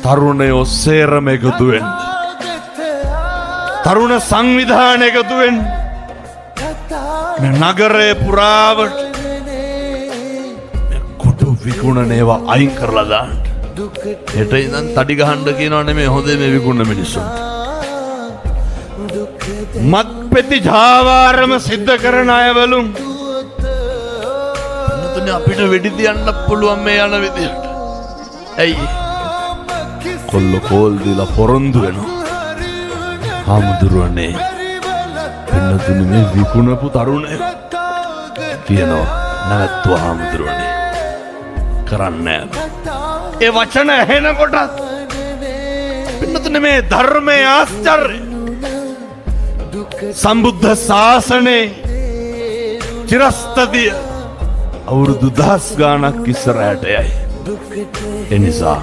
තරුණයෝ සේරම එකතු වෙන්න. තරුණ සංවිධාන එකතු වෙන්න. මේ නගරය පුරාවට මේ කුඩු විකුණන ඒවා අයින් කරලා දාන්න. හෙට ඉඳන් තඩි ගහන්න කියනවා නෙමෙයි හොඳේ මේ විකුණන මිනිස්සුන්ට. මත්පෙති ජාවාරම සිද්ධ කරන අයවලුන් තුනේ අපිට වෙඩි තියන්න පුළුවන් මේ යන විදිහට. ඇයි? කොල්ල කෝල් දීලා පොරොන්දු වෙනවා. හාමුදුරුවනේ, පින්නතුනි, මේ විකුණපු තරුණයෝ කියනවා නැවැත්තුවා හාමුදුරුවනේ, කරන්නේ නෑ. ඒ වචන ඇහෙනකොටත් පින්නතුනි, මේ ධර්මයේ ආශ්චර්ය, සම්බුද්ධ ශාසනයේ චිරස්ථිතිය අවුරුදු දහස් ගාණක් ඉස්සරහට යයි. එනිසා